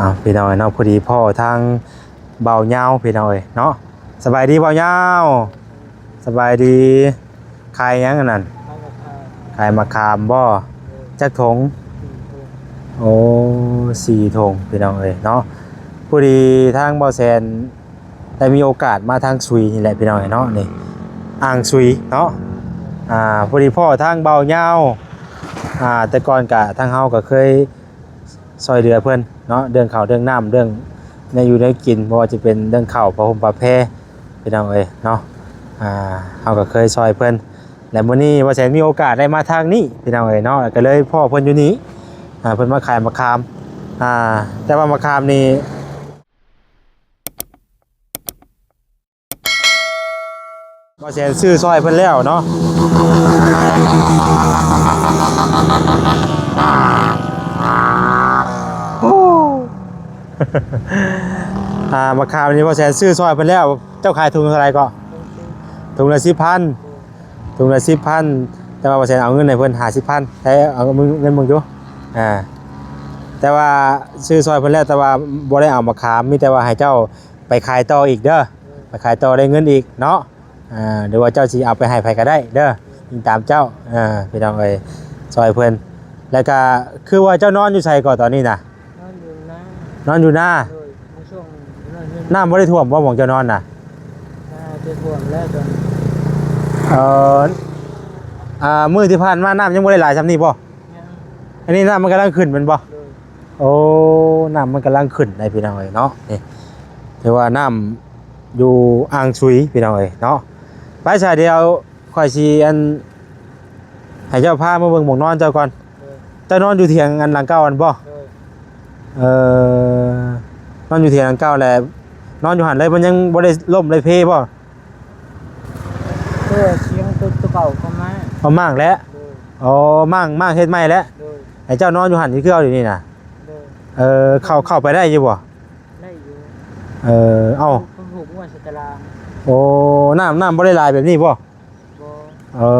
ເອົາ ພີ່ນ້ອງເອີຍເນາະ, ພໍດີພໍ້ທາງບ່າວຍາວ ພີ່ນ້ອງເອີຍເນາະ. ສະບາຍດີບ່າວຍາວ. ສະບາຍດີ. ຂາຍຫຍັງອັນນັ້ນ? ຂາຍໝາກຂາມ. ຂາຍໝາກຂາມບໍ? ເອີ ຈັກຖົງ? ສີ່ຖົງ. ໂອ້ ສີ່ຖົງ ພີ່ນ້ອງເອີຍເນາະ. ພໍດີທາງບ່າວແສນ ໄດ້ມີໂອກາດມາທາງຊຸຍນີ້ແຫຼະ ພີ່ນ້ອງເອີຍເນາະ, ນີ້ອ່າງຊຸຍເນາະ. ອ່າ ພໍດີພໍ້ທາງບ່າວຍາວ. ອ່າ ແຕ່ກ່ອນກະທາງເຮົາກໍເຄີຍຊ່ອຍເຫຼືອເພິ່ນເນາະ ເລື່ອງເຂົ້າເລື່ອງນ້ຳ ເລື່ອງແນວຢູ່ແນວກິນ, ບໍ່ວ່າຈະເປັນເລື່ອງເຂົ້າ ຜ້າຫົ່ມຜ້າແພ ພີ່ນ້ອງເອີຍເນາະ. ອ່າ ເຮົາກໍເຄີຍຊ່ອຍເພິ່ນ ແລະ ມື້ນີ້ບ່າວແສນມີໂອກາດໄດ້ມາທາງນີ້ ພີ່ນ້ອງເອີຍເນາະ, ກໍເລີຍພໍ້ເພິ່ນຢູ່ນີ້. ອ່າ ເພິ່ນມາຂາຍໝາກຂາມ. ອ່າ ແຕ່ວ່າໝາກຂາມນີ້ ບ່າວແສນຊື້ຊ່ອຍເພິ່ນແລ້ວເນາະ. ໂອ້ ອ່າ ໝາກຂາມນີ້ບ່າວແສນຊື້ຊ່ອຍເພິ່ນແລ້ວ. ເຈົ້າຂາຍຖົງເທົ່າໃດເກາະ? ຖົງລະສິບພັນ. ຖົງລະສິບພັນ ແຕ່ວ່າບ່າວແສນເອົາເງິນໃຫ້ເພິ່ນຫ້າສິບພັນ. ໃຊ້ເອົາເງິນເບິ່ງຢູ່. ອ່າ ແຕ່ວ່າຊື້ຊ່ອຍເພິ່ນແລ້ວ ແຕ່ວ່າບໍ່ໄດ້ເອົາໝາກຂາມ, ມີແຕ່ວ່າໃຫ້ເຈົ້າ ໄປຂາຍຕໍ່ອີກເດີ, ໄປຂາຍຕໍ່ໄດ້ເງິນອີກເນາະ. ອ່າ ຫຼືວ່າເຈົ້າຊິເອົາໄປໃຫ້ໃຜກໍໄດ້ເດີ, ອີງຕາມເຈົ້າ. ເອີ ພີ່ນ້ອງເອີຍ ຊ່ອຍເພິ່ນ. ແລ້ວກະຄືວ່າເຈົ້ານອນຢູ່ໃສກໍຕອນນີ້ນະ? ນອນຢູ່ນາ. ນອນຢູ່ນາ. ໂດຍ ໃນຊ່ວງນັ້ນ ນ້ຳບໍ່ໄດ້ຖ້ວມບໍ່ ໝ່ອງເຈົ້ານອນນະ? ໜ້າຈະຖ້ວມແລ້ວຕອນນີ້. ເອີ ອ່າ ມື້ທີ່ຜ່ານມານ້ຳຍັງບໍ່ໄດ້ຫຼາຍສ່ຳນີ້ບໍ່? ຍັງ. ອັນນີ້ນ້ຳມັນກຳລັງຂຶ້ນແມ່ນບໍ່? ໂດຍ. ໂອ້ ນ້ຳມັນກຳລັງຂຶ້ນໄດ໋ ພີ່ນ້ອງເອີຍເນາະ. ນີ້ ຖືວ່ານ້ຳຢູ່ອ່າງຊຸຍ ພີ່ນ້ອງເອີຍເນາະ. ໄປຊະ ດຽວຂ້ອຍຊິ ອັນ ໃຫ້ເຈົ້າພາມາເບິ່ງໝ່ອງນອນເຈົ້າກ່ອນ. ໂດຍ. ເຈົ້ານອນຢູ່ຖຽງອັນຫຼັງເກົ່າຫັ້ນບໍ່? ໂດຍ. ເອີ ນອນຢູ່ຖຽງຫຼັງເກົ່າແຫຼະ ນອນຢູ່ຫັ້ນເລີຍ. ມັນຍັງບໍ່ໄດ້ລົ້ມໄດ້ເພບໍ່? ໂດຍ ຖຽງຕົວເກົ່າກໍມາ ກໍມ້າງແຫຼະ. ໂດຍ. ອໍ ມ້າງ ມ້າງເຮັດໃໝ່ແຫຼະ. ໂດຍ. ໃຫ້ເຈົ້ານອນຢູ່ຫັ້ນຄືເກົ່າດຽວນີ້ນະ? ໂດຍ. ເອີ ເຂົ້າ ເຂົ້າໄປໄດ້ຢູ່ບໍ່? ໄດ້ຢູ່. ເອີ ເອົ້າ ເຂົາຜູກງົວໃສ່ຕາລາງ. ໂອ້ ນ້ຳ ນ້ຳບໍ່ໄດ້ຫຼາຍແບບນີ້ບໍ່? ບໍ່. ເອີ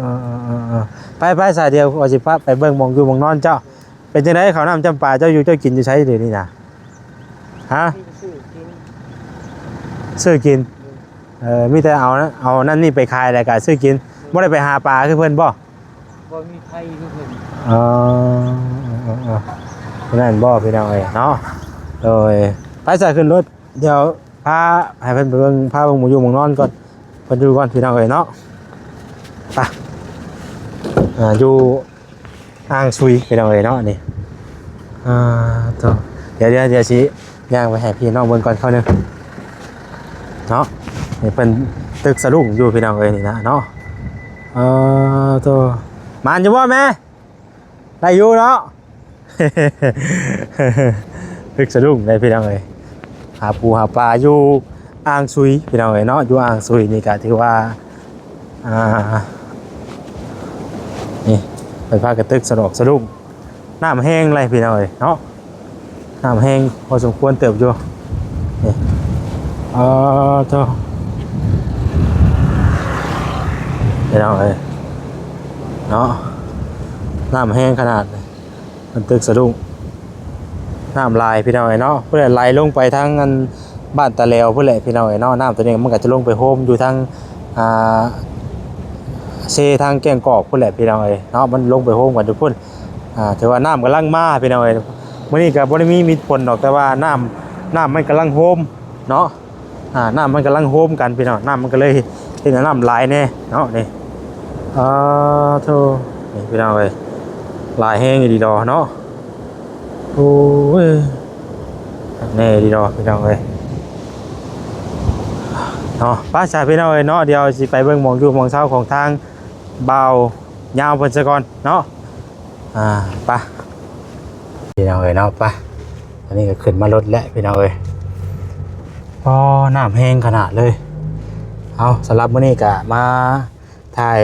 ເອີ ໄປ ໄປຊະ ດຽວຂ້ອຍຊິພາໄປເບິ່ງໝ່ອງຢູ່ໝ່ອງນອນເຈົ້າ. ເປັນຈັ່ງໃດ ເຂົ້ານ້ຳຈຳປາເຈົ້າຢູ່ ເຈົ້າກິນຢູ່ໃສດຽວນີ້ນະ? ຮະ? ຊື້ກິນ. ຊື້ກິນ. ເອີ ມີແຕ່ເອົາ ເອົານັ້ນນີ້ໄປຂາຍ ແລ້ວກະຊື້ກິນ. ບໍ່ໄດ້ໄປຫາປາຄືເພິ່ນບໍ່? ບໍ່ມີໃຜຄືເພິ່ນ. ອໍ ເອີ ເອີ ເອີ ນັ້ນບໍ່ ພີ່ນ້ອງເອີຍເນາະ. ໂດຍ. ໄປຊະ ຂຶ້ນລົດ ດຽວພາໃຫ້ເພິ່ນໄປເບິ່ງ ພາເບິ່ງໝ່ອງຢູ່ໝ່ອງນອນກ່ອນ ເພິ່ນຢູ່ກ່ອນ ພີ່ນ້ອງເອີຍເນາະ. ໄປ ອ່າ ຢູ່ອ່າງຊຸຍ ພີ່ນ້ອງເອີຍເນາະ. ນີ້ ອ່າ ໂຕ ດຽວ ດຽວ ດຽວຊິຍ່າງໄປໃຫ້ພີ່ນ້ອງເບິ່ງກ່ອນຄາວໜຶ່ງເນາະ. ນີ້ເພິ່ນຕຶກສະດຸ້ງຢູ່ ພີ່ນ້ອງເອີຍ ນີ້ນະເນາະ. ອ່າ ໂຕ ໝານຢູ່ບໍ່ແມ່? ໄດ້ຢູ່ເນາະ. ຕຶກສະດຸ້ງໄດ໋ ພີ່ນ້ອງເອີຍ. ຫາປູຫາປາຢູ່ອ່າງຊຸຍ ພີ່ນ້ອງເອີຍເນາະ. ຢູ່ອ່າງຊຸຍນີ້ກະຖືວ່າ ອ່າ ນີ້ເພິ່ນພາກັນຕຶກສະດອກສະດຸ້ງ. ນ້ຳແຮງໄດ໋ ພີ່ນ້ອງເອີຍເນາະ. ນ້ຳແຮງພໍສົມຄວນເຕີບຢູ່ ນີ້. ອໍ ໂທ້ ພີ່ນ້ອງເອີຍເນາະ, ນ້ຳແຮງຂະໜາດ ມັນຕຶກສະດຸ້ງ. ນ້ຳຫຼາຍ ພີ່ນ້ອງເອີຍເນາະ, ພຸ້ນແຫຼະ ໄຫຼລົງໄປທາງອັນບ້ານຕາແຫຼວພຸ້ນແຫຼະ ພີ່ນ້ອງເອີຍເນາະ. ນ້ຳໂຕນີ້ມັນກໍຈະລົງໄປໂຮມຢູ່ທາງ ອ່າ ເຊທາງແກ້ງກອກພຸ້ນແຫຼະ ພີ່ນ້ອງເອີຍເນາະ, ມັນລົງໄປໂຮມກັນຢູ່ພຸ້ນ. ອ່າ ຖືວ່ານ້ຳກຳລັງມາ ພີ່ນ້ອງເອີຍ. ມື້ນີ້ກໍບໍ່ໄດ້ມີມີຝົນດອກ ແຕ່ວ່ານ້ຳ ນ້ຳມັນກຳລັງໂຮມເນາະ. ອ່າ ນ້ຳມັນກຳລັງໂຮມກັນ ພີ່ນ້ອງ, ນ້ຳມັນກໍເລີຍເຮັດໃຫ້ນ້ຳຫຼາຍແດ່ເນາະ. ນີ້ ອ່າ ໂທ້ ນີ້ ພີ່ນ້ອງເອີຍ ຫຼາຍແຮງອີ່ຫຼີດອເນາະ. ໂອ້ຍ ຄັກແນ່ອີ່ຫຼີດອ ພີ່ນ້ອງເອີຍເນາະ. ໄປຊະ ພີ່ນ້ອງເອີຍເນາະ, ດຽວຊິໄປເບິ່ງໝ່ອງຢູ່ໝ່ອງເຊົາຂອງທາງບ່າວຍາວເພິ່ນຊະກ່ອນເນາະ. ອ່າ ໄປ ພີ່ນ້ອງເອີຍເນາະ, ໄປ. ຕອນນີ້ກໍຂຶ້ນມາລົດແລ້ວ ພີ່ນ້ອງເອີຍ. ອໍ ນ້ຳແຮງຂະໜາດເລີຍ. ເອົາ ສຳລັບມື້ນີ້ກໍມາຖ່າຍ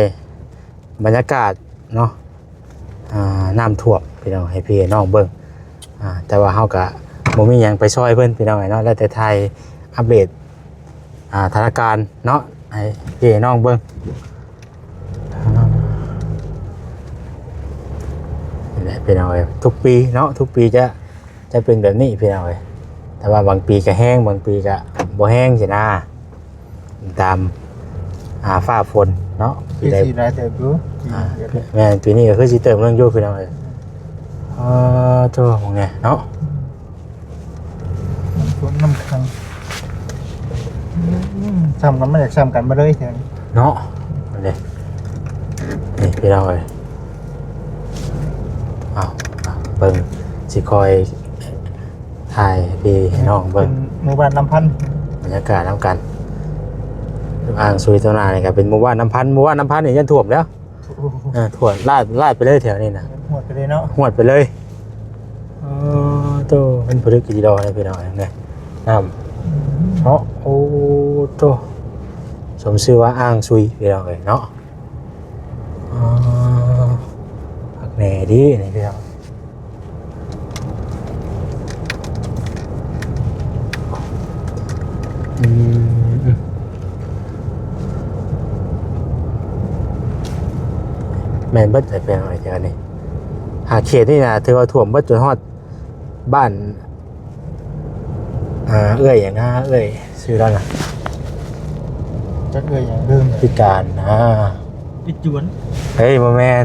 ບັນຍາກາດເນາະ, ອ່າ ນ້ຳຖ້ວມ ພີ່ນ້ອງ, ໃຫ້ພີ່ໃຫ້ນ້ອງເບິ່ງ. ອ່າ ແຕ່ວ່າເຮົາກໍບໍ່ມີຫຍັງໄປຊ່ອຍເພິ່ນ ພີ່ນ້ອງເອີຍເນາະ, ແລ້ວແຕ່ຖ່າຍອັບເດດ ອ່າ ສະຖານະການເນາະ ໃຫ້ພີ່ໃຫ້ນ້ອງເບິ່ງ. ນີ້ແຫຼະ ພີ່ນ້ອງເອີຍ, ທຸກປີເນາະ ທຸກປີຈະ ຈະເປັນແບບນີ້ພີ່ນ້ອງເອີຍ. ແຕ່ວ່າບາງປີກະແຮງ ບາງປີກະບໍ່ແຮງຊີ້ນະ ຕາມ ອ່າ ຟ້າຝົນເນາະ. ປີໃດ ປີນີ້ຫຼາຍເຕີບຢູ່ ອ່າ ແມ່ນ ປີນີ້ກະຄືຊິເຕີບເລື່ອງຢູ່ພີ່ນ້ອງເອີຍ. ເອີ ໂທ້ ເບິ່ງແດ່ເນາະ ນ້ຳຖ້ວມນ້ຳຂັງ ອືມ ຊ້ຳກັນ ມັນຢາກຊ້ຳກັນໝົດເລີຍເນາະ. ນີ້ ນີ້ພີ່ນ້ອງເອີຍ ເອົາ ເບິ່ງ ຊິຄ່ອຍຖ່າຍໃຫ້ພີ່ໃຫ້ນ້ອງເບິ່ງ ເປັນໝູ່ບ້ານນ້ຳພັນ ບັນຍາກາດນຳກັນ. ອ່າງຊຸຍຕົວໜ້ານີ້ກະເປັນໝູ່ບ້ານນ້ຳພັນ ໝູ່ບ້ານນ້ຳພັນນີ້ຢ້ານຖ້ວມແລ້ວ ເອີ ຖ້ວມ ລາດ ລາດໄປເລີຍແຖວນີ້ນະ ຫວດໄປເລີຍເນາະ ຫວດໄປເລີຍ. ເອີ ໂຕ ເປັນຜະລຶກອີ່ຫຼີເນາະພີ່ນ້ອງເອີຍ ນ້ຳເນາະ. ໂອ້ໂຕ ສົມຊື່ວ່າອ່າງຊຸຍພີ່ນ້ອງເອີຍເນາະ. ອໍ ຄັກແນ່ເດນີ້ພີ່ນ້ອງ. ອືມ ແມ່ນເບິດແຫຼະພີ່ນ້ອງເອີຍ ແຖວນີ້ ຫາເຂດນີ້ນະ ຖືວ່າຖ້ວມເບິດຈົນຮອດບ້ານ ອ່າ ເອື້ອຍຫຍັງນະ ເອື້ອຍຊື່ລາວນະ ຈັກເອື້ອຍຫຍັງລືມ ພິການນະ ພິຈວນ ເອີຍ ບໍ່ແມ່ນ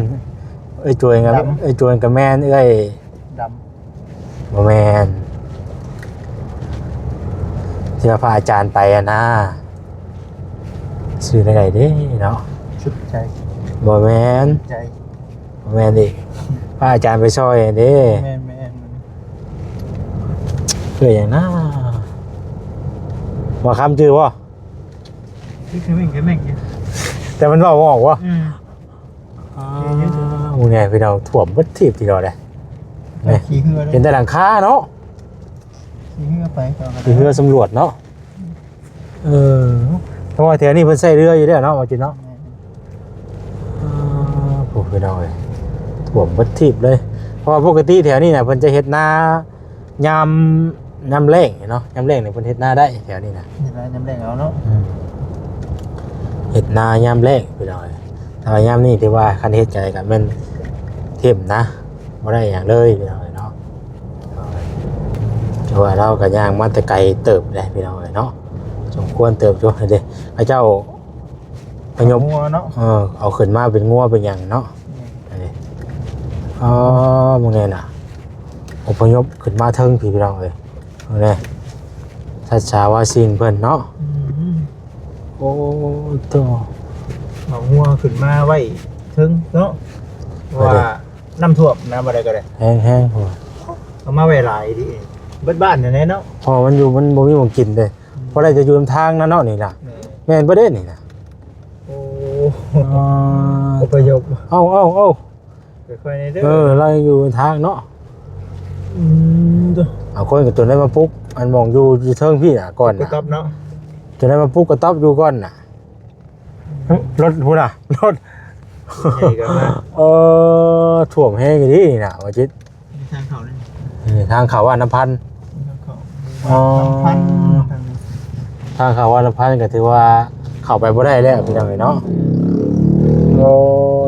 ເອື້ອຍຈວນກະ ດຳ ເອື້ອຍຈວນກະແມ່ນ ເອື້ອຍ ດຳ ບໍ່ແມ່ນ ທີ່ວ່າພະອາຈານໄປຫັ້ນນະ ຊື່ແນວໃດເດເນາະ ສຸດໃຈ ບໍ່ແມ່ນ ໃຈ ບໍ່ແມ່ນອີກ ພະອາຈານໄປຊ່ອຍຫັ້ນເດ ແມ່ນໆ ເອື້ອຍຫຍັງນະ ບໍ່ຄຳຈື່ບໍ່? ຄືແມ່ນ ຄືແມ່ນຢູ່ ແຕ່ມັນເວົ້າບໍ່ອອກບໍ່? ອືມ ອ່າ ໂອ້ ນີ້ພີ່ນ້ອງ ຖ້ວມເບິດທີບທີດອນເດ້ ນີ້ ຂີ່ເຮືອເດ້ ເຫັນແຕ່ຫຼັງຄາເນາະ ຂີ່ເຮືອໄປ ຂີ່ເຮືອສຳຫຼວດເນາະ. ເອີ ເພາະວ່າແຖວນີ້ເພິ່ນໃຊ້ເຮືອຢູ່ແລ້ວເນາະ ວ່າຈິເນາະ. ແມ່ນ ອ່າ ໂອ້ ພີ່ນ້ອງເອີຍ ຖ້ວມເບິດທີບເລີຍ ເພາະວ່າປົກກະຕິແຖວນີ້ນະ ເພິ່ນຈະເຮັດນາ ຍາມ ຍາມແລ້ງເນາະ ຍາມແລ້ງນີ້ເພິ່ນເຮັດນາໄດ້ແຖວນີ້ນະ ເຮັດນາຍາມແລ້ງເອົາເນາະ ອືມ ເຮັດນາຍາມແລ້ງພີ່ນ້ອງເອີຍ. ແຕ່ວ່າຍາມນີ້ຖືວ່າຄັນເຮັດກະ ກະແມ່ນຖິ້ມນະ ບໍ່ໄດ້ຫຍັງເລີຍພີ່ນ້ອງເອີຍເນາະ. ຖືວ່າລາວກະຍ່າງມາແຕ່ໄກເຕີບແຫຼະພີ່ນ້ອງເອີຍເນາະ ສົມຄວນເຕີບຢູ່ເດ້ ເຂົາເຈົ້າ ພະຍົບງົວເນາະ ເອີ ເອົາຂຶ້ນມາເປັນງົວເປັນຫຍັງເນາະ. ແມ່ນ ເອີ ມື້ນີ້ນະ ອົບພະຍົບຂຶ້ນມາເທິງພີ້ພີ່ນ້ອງເອີຍ ເບິ່ງແດ່ ສັດສາວາສິ່ງເພິ່ນເນາະ. ອືມ ໂອ້ໂຕ ເອົາງົວຂຶ້ນມາໄວ້ເທິງເນາະ ເພາະວ່າ ນ້ຳຖ້ວມນະ ບໍ່ໄດ້ກະໄດ້ ແຮງໆ ເອົາມາໄວ້ຫຼາຍເດ ເບິດບ້ານແທ້ເນາະ ເພາະມັນຢູ່ ມັນບໍ່ມີໝ່ອງກິນເດ້. ອືມ ພໍໄດ້ແຕ່ຢູ່ນຳທາງນັ້ນເນາະ ນີ້ນະ ແມ່ນ ແມ່ນບໍ່ເດ້ນີ້ນະ. ໂອ້ ອ່າ ອົບພະຍົບ ເອົາໆໆ ຄ່ອຍໆນີ້ເດີ ເອີ ລາວຢູ່ທາງເນາະ. ອືມ ເອົາ ຄົນກະຈົນໄດ້ມາປຸກ ອັນໝ່ອງຢູ່ ຢູ່ເທິງພີ້ນະ ກ່ອນນະ ກະຕອບເນາະ ຈົນໄດ້ມາປຸກກະຕອບຢູ່ກ່ອນນະ. ລົດພຸ້ນນະ ລົດ ເອີ ຖ້ວມແຮງອີ່ຫຼີນີ້ນະ ວ່າຈິດ. ນີ້ທາງເຂົ້າເດ້ ນີ້ທາງເຂົ້າບ້ານນ້ຳພັນ ທາງເຂົ້າ ອໍ ນ້ຳພັນ ທາງເຂົ້າບ້ານນ້ຳພັນກະຖືວ່າເຂົ້າໄປບໍ່ໄດ້ແລ້ວພີ່ນ້ອງເອີຍເນາະ. ໂອ້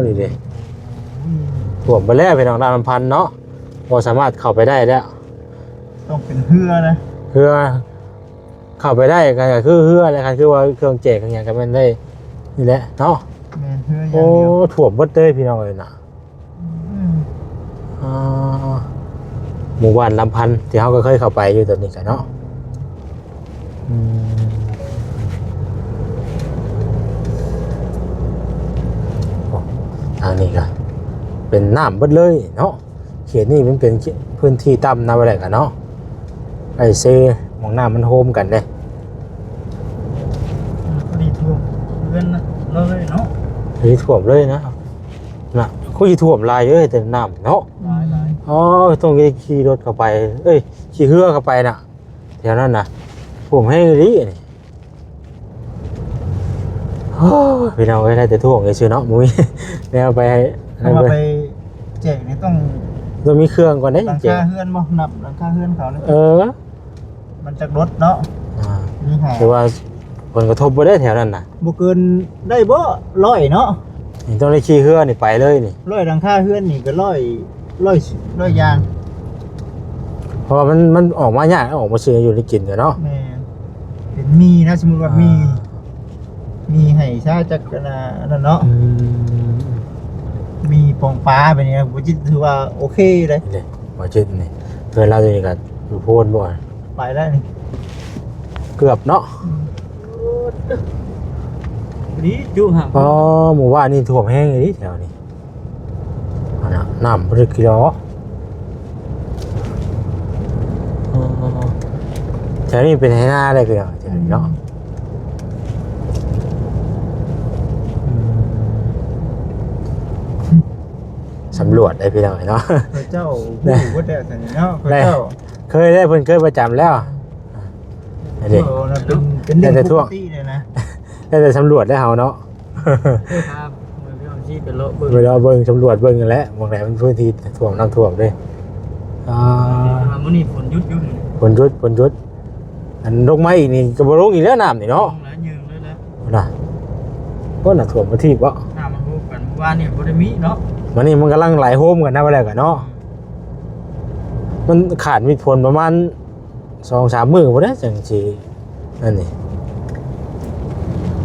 ນີ້ເດ້ ຖ້ວມໄປແລ້ວພີ່ນ້ອງ ນ້ຳພັນເນາະ ບໍ່ສາມາດເຂົ້າໄປໄດ້ແລ້ວ ຕ້ອງເປັນເຮືອນະ ເຮືອ ເຂົ້າໄປໄດ້ກະ ກະຄືເຮືອແຫຼະ ຄັນຄືວ່າເຄື່ອງແຈກເຄື່ອງຫຍັງກະແມ່ນໄດ້ນີ້ແຫຼະເນາະ. ແມ່ນ ເຮືອຢ່າງດຽວ ໂອ້ ຖ້ວມເບິດເລີຍພີ່ນ້ອງເອີຍນະ. ອືມ ອ່າ ໝູ່ບ້ານລຳພັນທີ່ເຮົາກະເຄີຍເຂົ້າໄປຢູ່ຕອນນີ້ກະເນາະ. ອືມ ໂອ້ ທາງນີ້ກະເປັນນ້ຳເບິດເລີຍເນາະ. ເຂດນີ້ມັນເປັນພື້ນທີ່ຕ່ຳນະ ວ່າໄດ້ກະເນາະ ໄອເຊ ໝ່ອງນ້ຳມັນໂຮມກັນເດ້. ພໍດີຖ້ວມເຮືອນເລີຍເນາະ ພໍດີຖ້ວມເລີຍນະ ນະ ຄືຊິຖ້ວມຫຼາຍເອີຍ ແຕ່ນ້ຳເນາະ ຫຼາຍໆ. ອໍ ຕ້ອງໄດ້ຂີ່ລົດເຂົ້າໄປ ເອີຍ ຂີ່ເຮືອເຂົ້າໄປນະ ແຖວນັ້ນນະ ຖ້ວມແຮງອີ່ຫຼີນີ້. ໂອ້ຍ ພີ່ນ້ອງເອີຍ ໄດ້ແຕ່ຖ້ວງຊື່ໆເນາະ ບໍ່ມີແນວໄປ ເອົາມາໄປແຈກນີ້ຕ້ອງ ຕ້ອງມີເຄື່ອງກ່ອນເດ້ ຫຼັງຄາເຮືອນບໍ່ ນັບຫຼັງຄາເຮືອນເຂົານີ້ ເອີ ມັນຈັກລົດເນາະ. ອ່າ ມີຫາ ຖືວ່າຜົນກະທົບບໍ່ໄດ້ແຖວນັ້ນນະ ບໍ່ເກີນ ໄດ້ບໍ່ ຮ້ອຍເນາະ. ນີ້ຕ້ອງໄດ້ຂີ່ເຮືອນີ້ໄປເລີຍນີ້ ຮ້ອຍຫຼັງຄາເຮືອນນີ້ກະຮ້ອຍ ຮ້ອຍ ຮ້ອຍຢ່າງ. ເພາະວ່າມັນ ມັນອອກມາຍາກ ອອກມາຊື້ຢູ່ໄດ້ກິນກັນເນາະ. ແມ່ນ ເປັນໝີ່ນະ ສົມມຸດວ່າໝີ່ ອ່າ ໝີ່ໃຫ້ຊາ ຈັກອັນນັ້ນເນາະ. ອືມ ໝີ່ປອງປາແບບນີ້ ບໍ່ຈິດຖືວ່າໂອເຄເດ້. ນີ້ ບໍ່ຈິດນີ້ ເຮືອນລາວຕົວນີ້ກໍຢູ່ໂພນບໍ່ ໄປແລ້ວນີ້ ເກືອບເນາະ. ອືມ ພໍດີຈຸຫາ. ອໍ ໝູ່ບ້ານນີ້ຖ້ວມແຮງອີ່ຫຼີແຖວນີ້. ອັນນ່າ ນ້ຳບໍ່ໄດ້ກິນດອກ. ອໍ ແຖວນີ້ເປັນໄຮ່ນາເດ້ພີ່ນ້ອງ ແຖວນີ້ເນາະ. ອືມ ອືມ ສຳຫຼວດໄດ້ພີ່ນ້ອງເນາະ. ເຂົາເຈົ້າຮູ້ເບິດແລ້ວຊັ້ນເນາະ ເຂົາເຈົ້າ ເຄີຍໄດ້ ເພິ່ນເຄີຍປະຈຳແລ້ວ. ອັນນີ້ ເອີ ເປັນ ເປັນເລື່ອງປົກກະຕິເລີຍນະ ໄດ້ແຕ່ສຳຫຼວດໄດ້ເຮົາເນາະ. ເອີ ພາເພື່ອນພີ່ນ້ອງທີ່ໄປເລາະເບິ່ງ ໄປເລາະເບິ່ງ ສຳຫຼວດເບິ່ງຫັ້ນແຫຼະ ໝ່ອງໃດມັນພື້ນທີ່ຖ້ວມ ນ້ຳຖ້ວມເດ້. ອ່າ ແຕ່ວ່າມື້ນີ້ຝົນຢຸດຢູ່ນີ້ ຝົນຢຸດ ຝົນຢຸດ. ອັນລົງມາອີກນີ້ກໍບໍ່ລົງອີກແລ້ວ ນ້ຳນີ້ເນາະ. ລົງແລ້ວ ຍືງເລີຍແຫຼະ ພຸ້ນນະ. ໂອ້ ນ້ຳຖ້ວມມາທີບເບາະ ນ້ຳມັນຮູ້ກັນ ເມື່ອວານນີ້ບໍ່ໄດ້ມີເນາະ. ມື້ນີ້ມັນກຳລັງໄຫຼໂຮມກັນນະ ວ່າແລ້ວກໍເນາະ. ອືມ ມັນຂາດມີຝົນປະມານ ສອງສາມມື້ພຸ້ນແຫຼະ ຈັ່ງຊິອັນນີ້.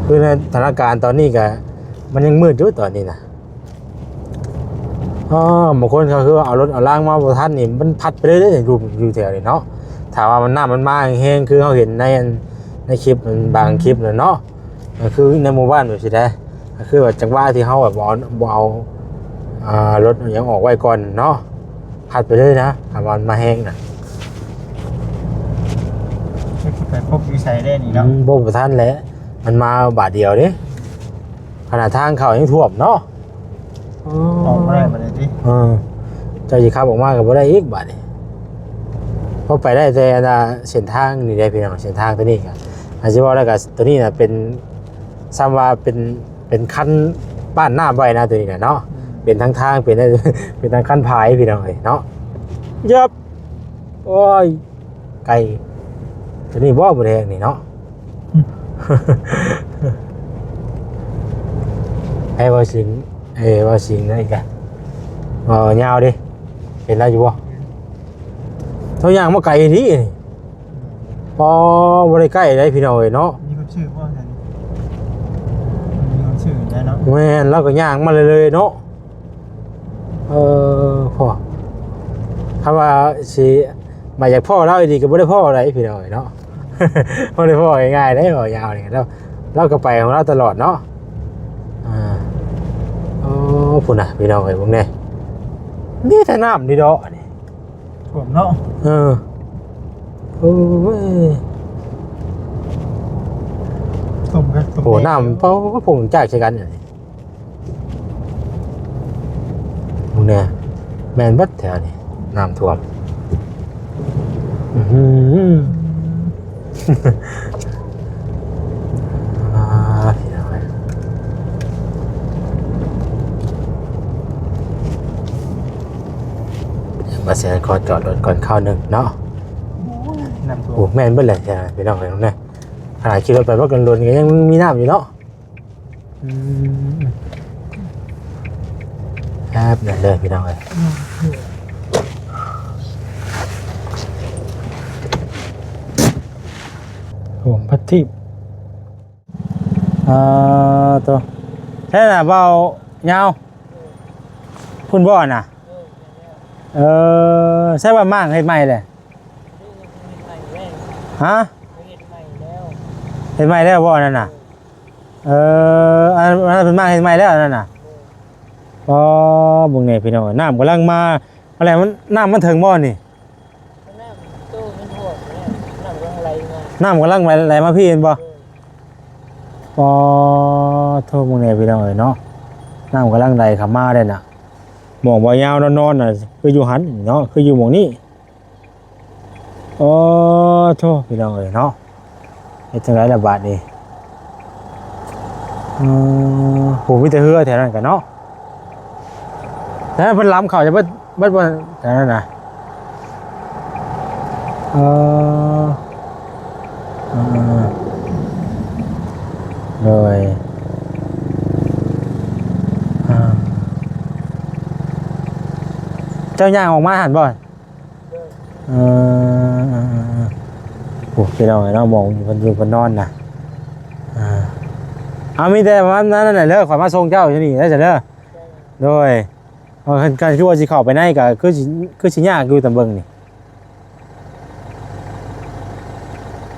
ຄືໃນສະຖານະການຕອນນີ້ກະ ມັນຍັງມືດຢູ່ຕອນນີ້ນະ. ອໍ ບາງຄົນກໍຄືວ່າເອົາລົດເອົາລາງມາບໍ່ທັນນີ້ ມັນພັດໄປເລີຍເດ້ ຢູ່ ຢູ່ແຖວນີ້ເນາະ. ຖ້າວ່າມັນ ນ້ຳມັນມາແຮງໆ ຄືເຮົາເຫັນໃນອັນ ໃນຄລິບ ບາງຄລິບນັ້ນເນາະ ກໍຄືໃນໝູ່ບ້ານແບບຊີ້ໄດ໋ ກໍຄືວ່າຈັງຫວະທີ່ເຮົາແບບບໍ່ເອົາ ບໍ່ເອົາ ອ່າ ລົດຫຍັງອອກໄວ້ກ່ອນເນາະ ພັດໄປເລີຍນະ ຖ້າວ່າມັນມາແຮງນະ. ຈັກຊິໄປພົບຢູ່ໃສແດ່ນີ້ເນາະ. ອືມ ບໍ່ ບໍ່ທັນແຫຼະ ມັນມາບາດດຽວເດ້ ຂະໜາດທາງເຂົ້າຍັງຖ້ວມເນາະ. ອໍ ອອກບໍ່ໄດ້ບາດນີ້ຕິ. ເອີ ເຈົ້າຊິຂັບອອກມາກໍບໍ່ໄດ້ອີກບາດນີ້. ເພາະໄປໄດ້ແຕ່ອັນນ່າ ເສັ້ນທາງນີ້ເດ້ພີ່ນ້ອງ ເສັ້ນທາງຕົວນີ້ກໍ ອາດຊິເວົ້າແລ້ວກໍຕົວນີ້ນະເປັນ ສ່ຳວ່າເປັນ ເປັນຄັນປ້ານນ້ຳໄວ້ນະ ຕົວນີ້ນະເນາະ. ອືມ ເປັນທັງທາງ ເປັນ ເປັນທັງຄັນພາຍພີ່ນ້ອງເອີຍເນາະ. ເອີບ ໂອ້ຍ ໄກ ຕົວນີ້ບໍ່ ບໍ່ແດງນີ້ເນາະ. ໃຫ້ເວົ້າເຖິງ ເອີ ເວົ້າເຖິງນັ້ນອີກກະ ເວົ້າຍາວເດ້ ເຫັນລາວຢູ່ບໍ່? ເຮົາຍ່າງມາໄກອີ່ຫຼີນີ້. ອໍ ບໍ່ໄດ້ໃກ້ໃດພີ່ນ້ອງເອີຍເນາະ. ມີຄົນຊື້ບໍ່ຊັ້ນ? ມີຄົນຊື້ໄດ້ເນາະ. ແມ່ນ ລາວກໍຍ່າງມາເລື້ອຍໆເນາະ. ເອີ ພໍ ຄັນວ່າຊິມາຢາກພໍ້ລາວອີ່ຫຼີກໍບໍ່ໄດ້ພໍ້ໃດພີ່ນ້ອງເອີຍເນາະ. ບໍ່ໄດ້ພໍ້ງ່າຍໆເດ້ ເວົ້າຍາວນີ້ ລາວ ລາວກໍໄປຂອງລາວຕະຫຼອດເນາະ. ອ່າ ໂອ້ ພຸ້ນນະພີ່ນ້ອງເອີຍ ເບິ່ງແດ່ ມີແຕ່ນ້ຳນີ້ດອກອັນນີ້. ຖ້ວມເນາະ. ເອີ ໂອ້ຍ ຖ້ວມກັນ ໂອ້ ນ້ຳ ໂອ້ ພົງຈາກໃສ່ກັນ. ເບິ່ງແດ່ ແມ່ນເບິດແຖວນີ້ ນ້ຳຖ້ວມ. ອື ອ່າ ພີ່ນ້ອງເອີຍ ມາແຊນຂໍຈອດລົດກ່ອນຄາວໜຶ່ງເນາະ. ໂອ້ຍ ນ້ຳຖ້ວມ. ໂອ້ ແມ່ນເບິດແຫຼະ ພີ່ນ້ອງເອີຍ ນະ ຂະໜາດຂີ່ລົດໄປບໍ່ເກີນດົນກໍຍັງມີນ້ຳຢູ່ເນາະ. ອືມ ແອບນັ້ນເດີພີ່ນ້ອງເອີຍ. ອືມ ໂອ້ ພັດທິບ ອ່າ ໂຕ ແທ້ນະ ເວົ້າຍາວ ພຸ້ນບໍ່ນະ? ເອີ ໃຊ່ວ່າມ້າງເຮັດໃໝ່ແຫຼະ? ຮະ? ເຮັດໃໝ່ແລ້ວ ເຮັດໃໝ່ແລ້ວບໍ່ອັນນັ້ນນະ? ເອີ ອັນ ອັນນັ້ນເພິ່ນມາເຮັດໃໝ່ແລ້ວອັນນັ້ນນະ. ອໍ ເບິ່ງແດ່ພີ່ນ້ອງ ນ້ຳກຳລັງມາ. ອັນແຫຼະ ມັນ ນ້ຳມັນເຖິງບໍ່ນີ້? ນ້ຳໂຕມັນຮອດແລ້ວ ນ້ຳກຳລັງໄຫຼມາ ນ້ຳກຳລັງໄຫຼ ໄຫຼມາພີ້ແມ່ນບໍ່? ເອີ ອໍ ໂທ້ ເບິ່ງແດ່ພີ່ນ້ອງເອີຍເນາະ ນ້ຳກຳລັງໄຫຼເຂົ້າມາແລ້ວນະ. ໝ່ອງບ່າວຍາວນອນໆນະ ຄືຢູ່ຫັ້ນເນາະ ຄືຢູ່ໝ່ອງນີ້. ໂອ້ ໂທ້ ພີ່ນ້ອງເອີຍເນາະ ເຮັດຈັ່ງໃດລະບາດນີ້? ເອີ ໂຫ ມີແຕ່ເຮືອແຖວນັ້ນກະເນາະ. ແຖວນັ້ນເພິ່ນລຳເຂົ້າຈະເບິດ ເບິດບໍ່ແຖວນັ້ນນະ? ເອີ ເອີ ໂດຍ ອ່າ ເຈົ້າຍ່າງອອກມາຫັ້ນບໍ່? ເອີ ໂອ້ ພີ່ນ້ອງເອີຍເນາະ ໝ່ອງເພິ່ນຢູ່ເພິ່ນນອນນະ ເອີ ເອົາ ມີແຕ່ວ່ານັ້ນແຫຼະເດີ ຂ້ອຍມາສົ່ງເຈົ້າຢູ່ນີ້ເດີ ເດີ. ໂດຍ ເອີ ຄັນ ຄັນຄືວ່າຊິເຂົ້າໄປໃນກໍຄືຊິ ຄືຊິຍາກຢູ່ຕາມເບິ່ງນີ້.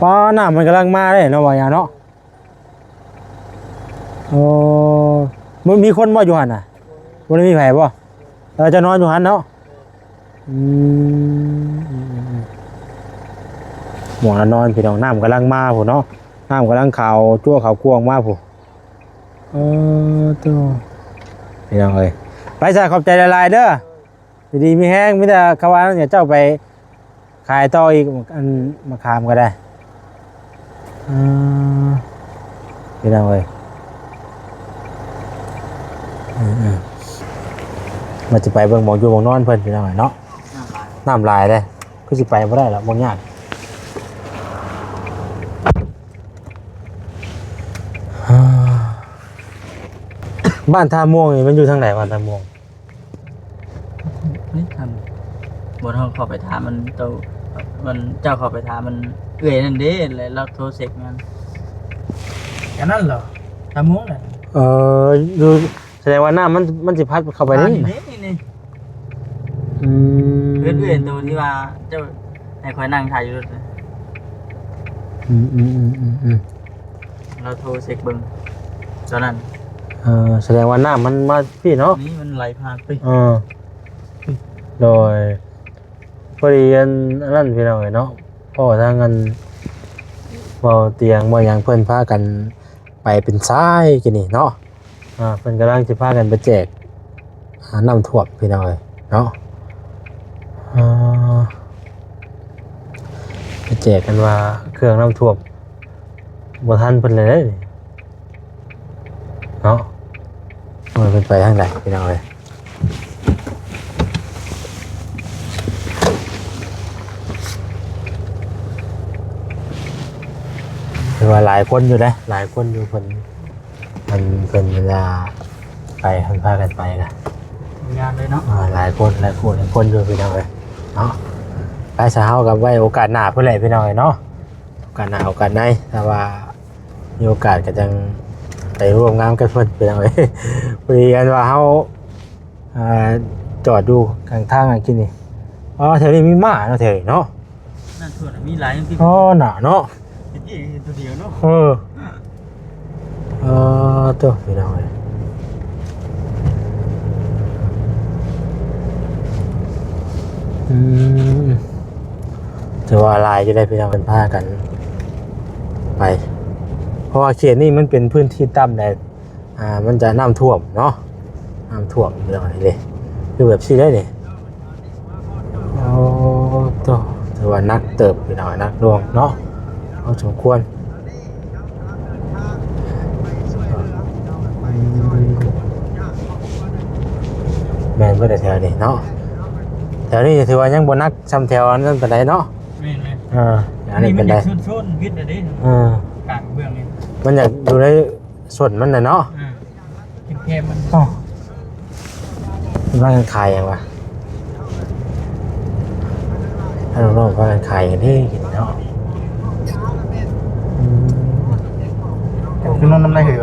ປ້າ ນ້ຳມັນກຳລັງມາເດ້ເນາະ ວ່າຫຍັງເນາະ. ໂອ້ ມັນມີຄົນບໍ່ຢູ່ຫັ້ນນະ? ບໍ່ໄດ້ມີໃຜບໍ່? ເອີ ເຈົ້ານອນຢູ່ຫັ້ນເນາະ? ອືມ ໝ່ອງລະນອນ ພີ່ນ້ອງ. ນ້ຳກຳລັງມາພຸ້ນເນາະ ນ້ຳກຳລັງຂາວຈັ້ວຂາວກວາງມາພຸ້ນ. ເອີ ໂຕ ພີ່ນ້ອງເອີຍ ໄປຊະ ຂອບໃຈຫຼາຍໆເດີ. ຢູ່ດີມີແຮງ ມີແຕ່ຄຳວ່າເຈົ້າໄປຂາຍຕໍ່ອີກ ອັນ ມະຂາມກໍໄດ້. ເອີ ພີ່ນ້ອງເອີຍ ເອີໆ ວ່າຈະໄປເບິ່ງໝ່ອງຢູ່ໝ່ອງນອນເພິ່ນ ພີ່ນ້ອງເອີຍເນາະ. ນ້ຳຫຼາຍ ນ້ຳຫຼາຍເດ້ ຄືຊິໄປບໍ່ໄດ້ລະ ໝ່ອງຍາກ. ບ້ານທ່າມ່ວງນີ້ມັນຢູ່ທາງໃດ ບ້ານທ່າມ່ວງ? ນີ້ທ່ານ ບໍ່ ເຮົາເຂົ້າໄປຖາມມັນ ເຈົ້າ ມັນ ເຈົ້າເຂົ້າໄປຖາມມັນ ເອື້ອຍນັ້ນເດ້ ແລ້ວລາວໂທເຊັກມັນ. ອັນນັ້ນເຫລອ? ທ່າມ່ວງນະ? ເອີ ຢູ່ ສະແດງວ່ານ້ຳມັນ ມັນຊິພັດເຂົ້າໄປນີ້ ນີ້ ນີ້ ນີ້. ອືມ ເຮືອນເອື້ອຍໂຕທີ່ວ່າເຈົ້າໃຫ້ຂ້ອຍນັ່ງຖ່າຍຢູ່ລົດນະ. ອືມໆໆໆໆ ລາວໂທເຊັກເບິ່ງຕອນນັ້ນ. ເອີ ສະແດງວ່ານ້ຳມັນມາພີ້ເນາະ ນີ້ມັນໄຫຼຜ່ານພີ້. ເອີ ໂດຍ ພໍດີອັນ ອັນນັ້ນ ພີ່ນ້ອງເອີຍເນາະ ເພາະວ່າທາງອັນ ເວົ້າຕຽງເວົ້າຫຍັງ ເພິ່ນພາກັນໄປເປັນສາຍກີ້ນີ້ເນາະ. ອ່າ ເພິ່ນກຳລັງຊິພາກັນໄປແຈກ ອ່າ ນ້ຳຖ້ວມ ພີ່ນ້ອງເອີຍເນາະ. ອ່າ ໄປແຈກກັນວ່າເຄື່ອງນ້ຳຖ້ວມ ບໍ່ທັນເພິ່ນເລີຍເນາະ. ເອີ ເພິ່ນໄປທາງໃດ ພີ່ນ້ອງເອີຍ? ຖືວ່າຫຼາຍຄົນຢູ່ເດ້ ຫຼາຍຄົນຢູ່ ເພິ່ນ ອັນເພິ່ນເວລາໄປ ເພິ່ນພາກັນໄປນະ ຍາກເລີຍເນາະ. ອ່າ ຫຼາຍຄົນ ຫຼາຍຄູ່ຫຼາຍຄົນຢູ່ ພີ່ນ້ອງເອີຍເນາະ. ໄປຊະ ເຮົາກໍໄວ້ໂອກາດໜ້າພຸ້ນແຫຼະ ພີ່ນ້ອງເອີຍເນາະ. ໂອກາດໜ້າໂອກາດໃນ ຖ້າວ່າມີໂອກາດກໍຈັ່ງໄປຮ່ວມງານກັບເພິ່ນ ພີ່ນ້ອງເອີຍ. ພໍດີອັນວ່າເຮົາ ອ່າ ຈອດຢູ່ຂ້າງທາງອັນກິນນີ້. ອໍ ແຖວນີ້ມີມ້າເນາະ ແຖວນີ້ເນາະ. ນັ້ນ ໂທດ ມີຫຼາຍ ອໍ ໜ້າເນາະ ຕະກີ້ໂຕດຽວເນາະ. ເອີ ເອີ ໂຕ ພີ່ນ້ອງເອີຍ ອືມ ຖືວ່າຫຼາຍຢູ່ເດ້ ພີ່ນ້ອງ ເພິ່ນພາກັນໄປ ເພາະວ່າເຂດນີ້ມັນເປັນພື້ນທີ່ຕ່ຳແດ່. ອ່າ ມັນຈະນ້ຳຖ້ວມເນາະ ນ້ຳຖ້ວມພີ່ນ້ອງເອີຍ ຄືແບບຊີ້ເດ້ນີ້. ໂອ້ ໂຕ ຖືວ່າໜັກເຕີບພີ່ນ້ອງ ໜັກໜ່ວງເນາະ ພໍສົມຄວນ. ແມ່ນບໍ່ໄດ້ແຖວນີ້ເນາະ ແຖວນີ້ຖືວ່າຍັງບໍ່ໜັກຊ່ຳແຖວອັນນັ້ນປານໃດເນາະ. ແມ່ນໆ ເອີ ອັນນີ້ມັນຢາກໂຊນໆ ວິດເດ້ ເອີ ກາງເບື້ອງນີ້ ມັນຢາກຢູ່ໃນ ສົ້ນມັນນະເນາະ ເອີ ແຄມໆ ມັນ. ອໍ ເພິ່ນວ່າຂາຍຫຍັງວະ? ເອີ ເພິ່ນວ່າຂາຍຫຍັງເດ້ເນາະ. ອືມ ຂຶ້ນນອນນຳໄດ້ເຮີ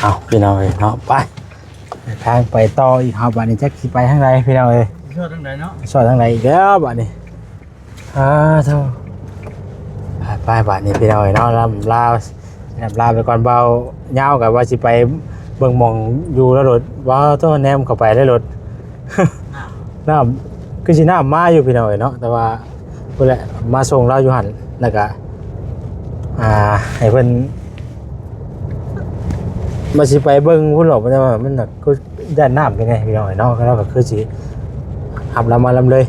ເອົາ ພີ່ນ້ອງເອີຍເນາະ ໄປ ເດີນທາງໄປຕໍ່ອີກ. ເຮົາບາດນີ້ຈັກຊິໄປທາງໃດ ພີ່ນ້ອງເອີຍ ຊິຊອດທາງໃດເນາະ ຊອດທາງໃດອີກແລ້ວບາດນີ້. ອ່າ ໂທ້ ໄປ ໄປ ບາດນີ້ພີ່ນ້ອງເອີຍເນາະ ລ່ຳລາ ລ່ຳລາໄປກ່ອນ. ເບົາຍາວກໍວ່າຊິໄປເບິ່ງໝ່ອງຢູ່ແລ້ວໂລດ ວ່າໂທ້ ແນມເຂົ້າໄປແລ້ວໂລດ ນ້ຳ ນ້ຳ ຄືຊິນ້ຳມາຢູ່ພີ່ນ້ອງເອີຍເນາະ ແຕ່ວ່າພຸ້ນແຫຼະ ມາສົ່ງລາວຢູ່ຫັ້ນ ແລ້ວກໍ ອ່າ ໃຫ້ເພິ່ນ ວ່າຊິໄປເບິ່ງພຸ້ນດອກ ແຕ່ວ່າມັນກໍ ຢ້ານນ້ຳຢູ່ໄງພີ່ນ້ອງເອີຍເນາະ ແລ້ວກໍຄືຊິຮັບລາວມານຳເລີຍ.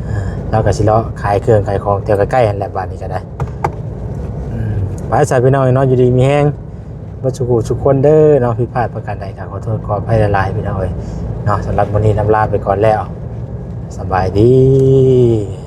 ອ່າ ລາວກໍຊິເລາະຂາຍເຄື່ອງຂາຍຂອງແຖວໃກ້ໆຫັ້ນແຫຼະ ບາດນີ້ກໍໄດ້. ອືມ ໄປຊະພີ່ນ້ອງເນາະ ຢູ່ດີມີແຮງເບິດສູ່ຜູ້ສູ່ຄົນເດີເນາະ. ຜິດພາດປະການໃດກໍຂໍໂທດຂໍອະໄພຫຼາຍໆ ພີ່ນ້ອງເອີຍເນາະ. ສຳລັບມື້ນີ້ລຳລາໄປກ່ອນແລ້ວ ສະບາຍດີ.